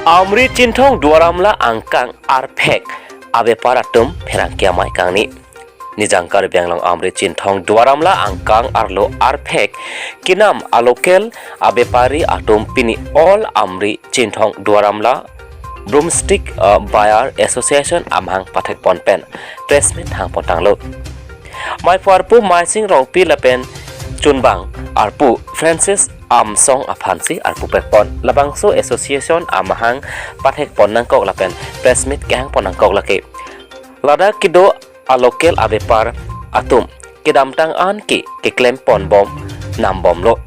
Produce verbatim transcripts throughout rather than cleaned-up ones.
Amri Chinthong Duar Amla angkang arphek abepar atum pherangke amei kangni. Nijang Karbi Anglong Amri Chinthong Duar Amla angkang arlo arphek kenam alocal abepari atum pini All Amri Chinthong Duar Amla Broomstick uh, Buyer Association amahang pathekpon pen press meet hangpon tanglo. Maiphu arpu Maising Rongpi lapen chunbang arpu Francis Amsong aphansi arpu pekpon. Labangso association amahang pathekpon nangkok lapen press meet kehangpon nangkok lake. Ladak kedo alocal abepar atum kedamtang an ke keklempon bom nambomlo.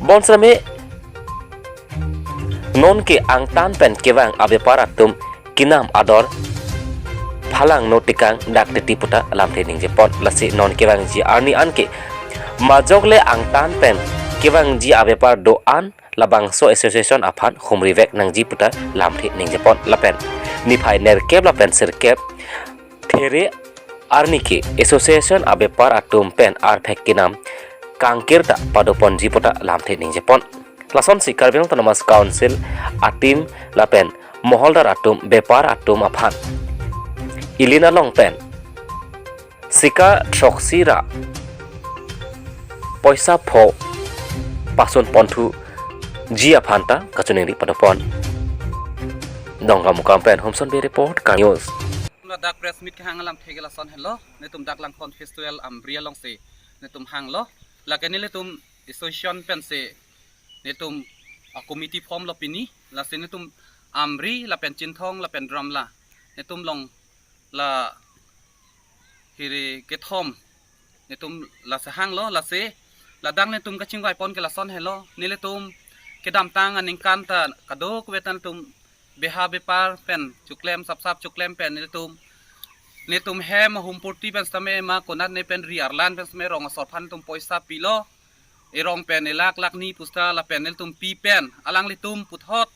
Bonsrame non ke angtan pen kevang abepar atum kenam ador phalangno tekang dak titi puta lamthe ningjepon. Lasi non kevangji arni an ke majok le angtan pen kevangji abepar do-an labangso association aphan humrivek nangji puta lamthe ningjepon. Lapen niphai nerkep lapen sirkep phere arni ke association abepar atum pen arphek kenam kangkir ta padoponji puta lamthe ningjepon. Lasonsi Karbi Anglong Autonomous Council atim lapen moholdar atum bepar atum aphan ilin along pen sika throksi ra poisa pho pasun ponthuji aphan ta kachiningri padopon. Dongkamukam pen Homson Bey report, Karbi News. Ladak press meet kehang alamthe ke lason henlo, netum dak Langkon Festival Amri alongsi netum hanglo. Lake nelitum association pensi netum a committee form lo pini, lasi netum Amri lapen Chinthong lapen Duar Amla netum long la hiri kethom netum lasi hanglo. Lasi ladak netum kachingvaipon ke lason henlo, nelitum kedamtang aningkan ta kadokave ta netum beha bepar pen choklem sapsap choklem pen nelitum, netum hem humpurti pen sitame ma konat ne pen ri arlan pen sitame rong asor aphan netum poisa pilo, erong pen elak lakni pusta lapen nelitum pi pen alanglitum puthot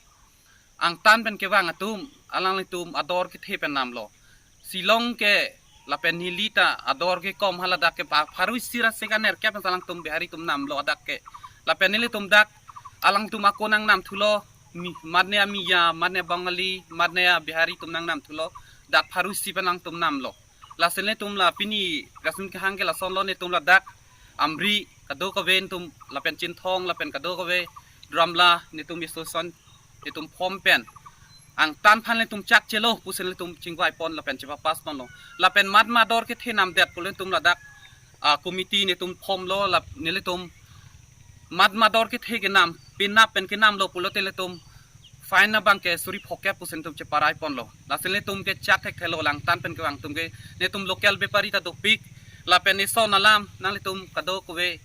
angtan pen kevang atum alanglitum ador kethe pen namlo. Shillong ke lapen Nilita ador kekom, haladak ke pa pharuisi ra sika nerkep pen alangtum Bihari atum namlo adak ke. Lapen nelitum dak alangtum ako nangnamthulo, mi, mane a Miya, mane Bengali, mane a Bihari atum nangnamthulo, dak pharuisi pen alangtum namlo. Lasi netum la pini press meet kehang ke lasonlo, netum ladak Amri kadokave netum lapen Chinthong lapen kadokave Duar Amla netum association netum form pen angtan aphan netum chakchelo pusi netum chingvaipon lapen chepapass ponlo. Lapen mat ma ador kethe namdet pulo netum ladak a committee netum formlo, lap nelitum mat ma ador kethe kenam, penap pen kenamlo pulote nelitum fine abang ke suri phokep pusi netum cheparai ponlo. Lasi netum ke chak thekthelo, la angtan pen kevang atum ke, netum local bepari ta dopik, lapen ison alam nanglitum kadokave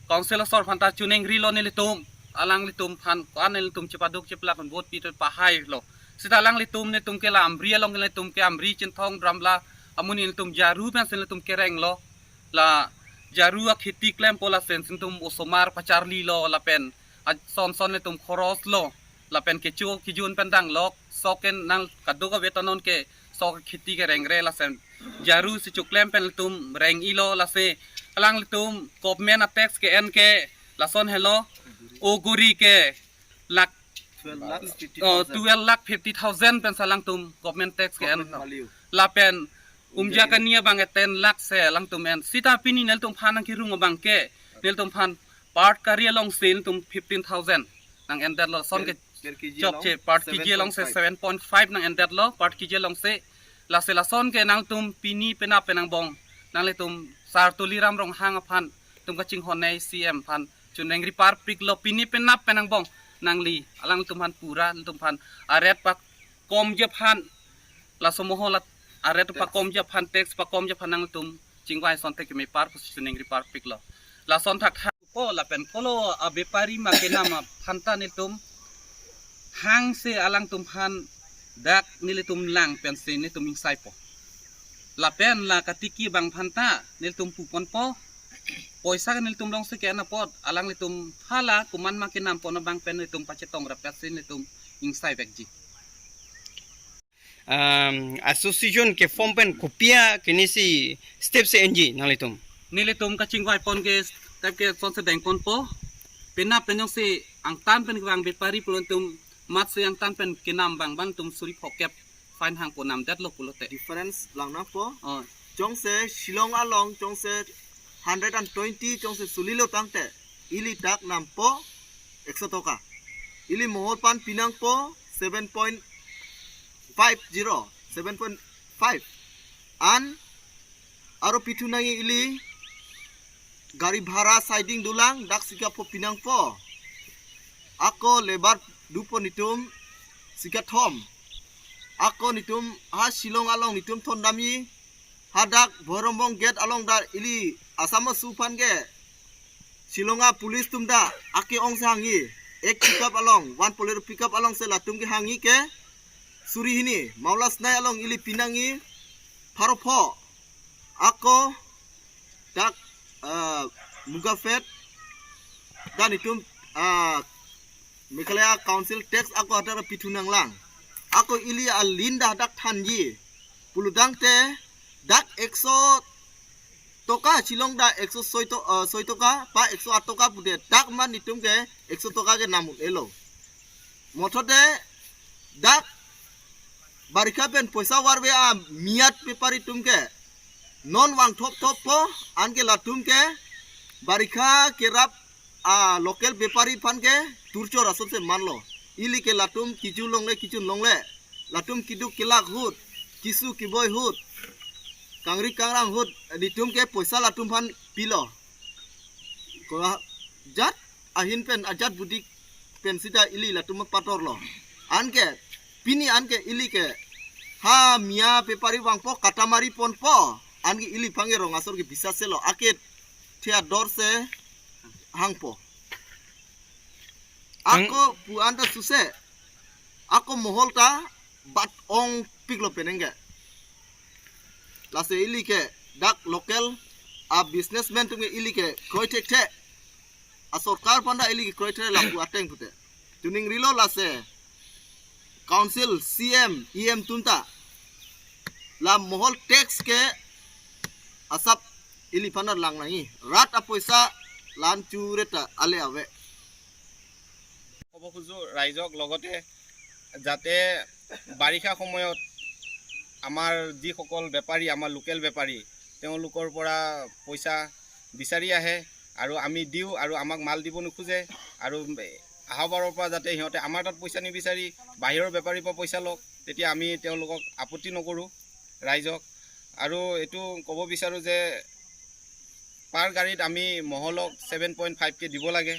council asor aphan ta chiningrilo nelitum, alanglitum aphan ko-an nelitum chepaduk cheplak pen vote pi ta pahailo. Sita alanglitum netum ke la Amri along netum ke Amri, Chinthong, Duar Amla amonit netum jaru pensi netum kerenglo. La jaru akheti klempo, lapen netum osomar pacharlilo, lapen a son son netum khoros lo, lapen kecho kejun pen danglok, sok ke nang kadokave ta non ke sok kheti kerengre, lapen jaru si choklem pen netum reng-ilo. Lasi alanglitum government a tax ke-en ke lason henlo, oguri ke lakh, twelve lakh fifty thousand, oh, twelve lakh fifty thousand pensi alangtum government tax ke-en. Government value. Lapen umja kani abang ke ten lakh si alangtum en. Sita pini nelitum aphan nangkerung abang ke, nelitum aphan per kg alongsi netum fifteen thousand nang-endetlo, lason ke per, per kg chokche along per kg alongsi seven point five, seven point five nang-endetlo per kg alongsi. Lasi lason ke nangtum pini penap pen angbong nanglitum Sar Tuliram Ronghang aphan netum kachinghon nei, C M aphan chunrengri parpiklo, pini penap pen angbong nangli alangtum aphan pura, netum aphan a rate pakomji aphan, laso moho la a rate, tax, pakomji aphan, tax pakomji aphan nangtum chingvai asonte keme par pusi chunrengri parpiklo. Lason thakthak po lapen kolo abepari ma kenam aphan ta netum hangsi alangtum aphan dak nelitum lang pensi netum ingsaipo. Lapen la katiki abang aphan ta nelitum puponpo. Poisa ke nelitum alongsi ke-en apot, alanglitum hala komat ma kenam pon abang pen nelitum pachetong rapetsi nelitum ingsaivekji. Um, association ke form pen kopi akenisi step si enji nanglitum? Nelitum kachingvaipon ke step ke sonsi dengponpo. Penap pen jongsi angtan pen kevang bepari pulo netum Mat suyang tan pen kenam bang bang atum suri phokep fine hangpo namdetlo pulote. Difference lang nangpo. Oh. Jongsi Shillong along jongsi hundred and twenty jongsi sulilo tangte ili dak nampo ekso toka. Ili Mohol aphan pinangpo seven point five zero, seven point five. An aro pithu nangji ili gari bhara siding dolang dak sika pho pinangpo. Ako labour dopo netum sika thom. Ako netum ha Shillong along netum thondamji hadak Bhoirombong gate along dak ili Assam aso aphan ke Shillong a police atum dak ake-ongsi hangji, ek pickup along, one Bolero pickup alongsi latum ke hangji ke suri hini, Maulasnai along ili pinangji pharo pho. Ako dak, ah, Mugaphet dak netum, ah, Meghalaya Council tax ako hadak pithu nanglang. Ako ili alin dak dak thanji. Pulo tangte dak ekso toka, Shillong dak ekso soi to-, ah, soi toka, pa ekso at toka pute dak man netum ke ekso toka ke nam un-elo. Muthot te dak barikha pen poisa varve a miyat bepari atum ke non vangthop thoppo, anke latum ke barikha kerap a local bepari aphan ke torture asonsi manlo. Ili ke latum kiju longle kiju longle, latum keduk kelak ahut, keso keboi ahut, kangri kangrang ahut, netum ke poisa latum aphan pilo. Ko ajat ahin pen ajat budi pen sita ili latum patorlo. Anke pini anke ili ke ha miya bepari vangpo, katamari ponpo, anke ili aphan ke rong asor ke bisas selo, ake thia dorsi hangpo. Ang- Ako pu anta suse, ako Mohol ta bat-ongpiklo penang ke. Lasi ili ke dak local a businessman atum ke ili ke kroi thekthe. A sorkar aphan ta ili ke kroi thekthe lapu ateng pute. Tuning rilo lasi Council, C M, E M atum ta la Mohol tax ke asap ili aphan ta lang nangji. Rat apoisa lan chure ta ale ave. ক'ব খোজো ৰাইজক, লগতে যাতে বাৰিষা সময়ত আমাৰ যিসকল বেপাৰী, আমাৰ লোকেল বেপাৰী, তেওঁলোকৰ পৰা পইচা বিচাৰি আহে আৰু আমি দিওঁ আৰু আমাক মাল দিব নোখোজে আৰু অহাবাৰৰ পৰা যাতে সিহঁতে আমাৰ তাত পইচা নিবিচাৰি বাহিৰৰ বেপাৰীৰ পৰা পইচা লওক, তেতিয়া আমি তেওঁলোকক আপত্তি নকৰোঁ ৰাইজক। আৰু এইটো ক'ব বিচাৰোঁ যে পাৰ গাড়ীত আমি মহলক ছেভেন পইণ্ট ফাইভ কে দিব লাগে,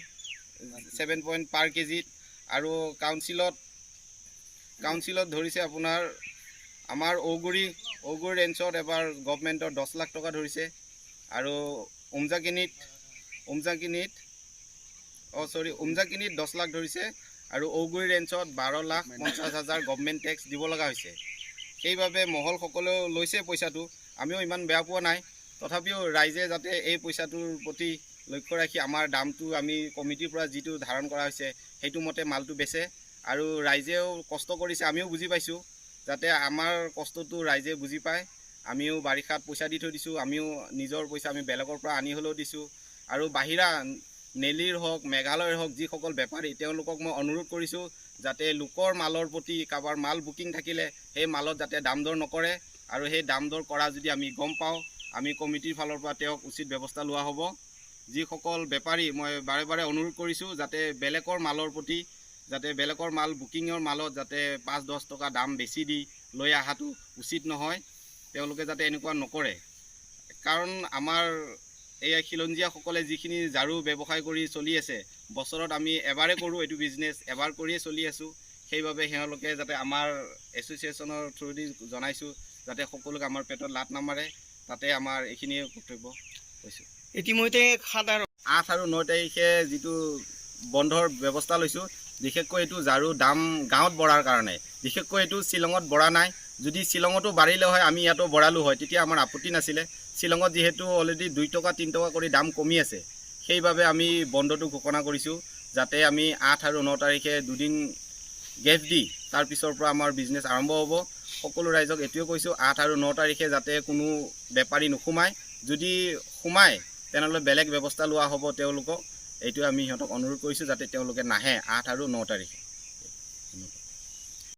ছেভেন পইণ্ট পাৰ কেজিত। আৰু কাউন্সিলত, কাউন্সিলত ধৰিছে আপোনাৰ আমাৰ ঔগুৰি, ঔগুৰি ৰেঞ্চত এবাৰ গভৰ্ণমেণ্টৰ দহ লাখ টকা ধৰিছে। আৰু উমজাকিনিত, উমজাকিনিত, অ' চৰি, উমজাকিনিত দহ লাখ ধৰিছে আৰু ঔগুৰি ৰেঞ্চত বাৰ লাখ পঞ্চাছ হাজাৰ গভৰ্ণমেণ্ট টেক্স দিব লগা হৈছে। সেইবাবে মহলসকলেও লৈছে পইচাটো, আমিও ইমান বেয়া পোৱা নাই। তথাপিও ৰাইজে যাতে এই পইচাটোৰ প্ৰতি লক্ষ্য ৰাখি আমাৰ দামটো আমি কমিটিৰ পৰা যিটো ধাৰণ কৰা হৈছে, সেইটো মতে মালটো বেচে আৰু ৰাইজেও কষ্ট কৰিছে, আমিও বুজি পাইছোঁ। যাতে আমাৰ কষ্টটো ৰাইজে বুজি পায়। আমিও বাৰিষাত পইচা দি থৈ দিছোঁ, আমিও নিজৰ পইচা আমি বেলেগৰ পৰা আনি হ'লেও দিছোঁ। আৰু বাহিৰা নেলিৰ হওক, মেঘালয়ৰ হওক, যিসকল বেপাৰী, তেওঁলোকক মই অনুৰোধ কৰিছোঁ যাতে লোকৰ মালৰ প্ৰতি, কাৰোবাৰ মাল বুকিং থাকিলে সেই মালত যাতে দাম দৰ নকৰে আৰু সেই দাম দৰ কৰা যদি আমি গম পাওঁ, আমি কমিটিৰ ফালৰ পৰা তেওঁক উচিত ব্যৱস্থা লোৱা হ'ব। যিসকল বেপাৰী, মই বাৰে বাৰে অনুৰোধ কৰিছোঁ যাতে বেলেগৰ মালৰ প্ৰতি, যাতে বেলেগৰ মাল বুকিঙৰ মালত যাতে পাঁচ দহ টকা দাম বেছি দি লৈ অহাটো উচিত নহয়, তেওঁলোকে যাতে এনেকুৱা নকৰে। কাৰণ আমাৰ এই খিলঞ্জীয়াসকলে যিখিনি ঝাৰু ব্যৱসায় কৰি চলি আছে, বছৰত আমি এবাৰে কৰোঁ এইটো বিজনেছ, এবাৰ কৰিয়ে চলি আছোঁ। সেইবাবে তেওঁলোকে যাতে, আমাৰ এছ'চিয়েশ্যনৰ থ্ৰুদি জনাইছোঁ যাতে সকলোকে আমাৰ পেটত লাত নামাৰে, তাতে আমাৰ এইখিনিয়ে কৰ্তব্য কৈছোঁ। ইতিমধ্যে সাধাৰণ আঠ আৰু ন তাৰিখে যিটো বন্ধৰ ব্যৱস্থা লৈছোঁ, বিশেষকৈ এইটো ঝাৰু দাম গাঁৱত বঢ়াৰ কাৰণে, বিশেষকৈ এইটো শ্বিলঙত বঢ়া নাই। যদি শ্বিলঙতো বাঢ়িলে হয়, আমি ইয়াতো বঢ়ালোঁ হয়, তেতিয়া আমাৰ আপত্তি নাছিলে। শ্বিলঙত যিহেতু অলৰেডি দুই টকা, তিনি টকা কৰি দাম কমি আছে, সেইবাবে আমি বন্ধটো ঘোষণা কৰিছোঁ, যাতে আমি আঠ আৰু ন তাৰিখে দুদিন গেপ দি তাৰ পিছৰ পৰা আমাৰ বিজনেছ আৰম্ভ হ'ব। সকলো ৰাইজক এইটোৱে কৈছোঁ, আঠ আৰু ন তাৰিখে যাতে কোনো বেপাৰী নোসোমায়, যদি সোমায়, তেনেহ'লে বেলেগ ব্যৱস্থা লোৱা হ'ব তেওঁলোকক। এইটোৱে আমি সিহঁতক অনুৰোধ কৰিছোঁ যাতে তেওঁলোকে নাহে আঠ আৰু ন তাৰিখে।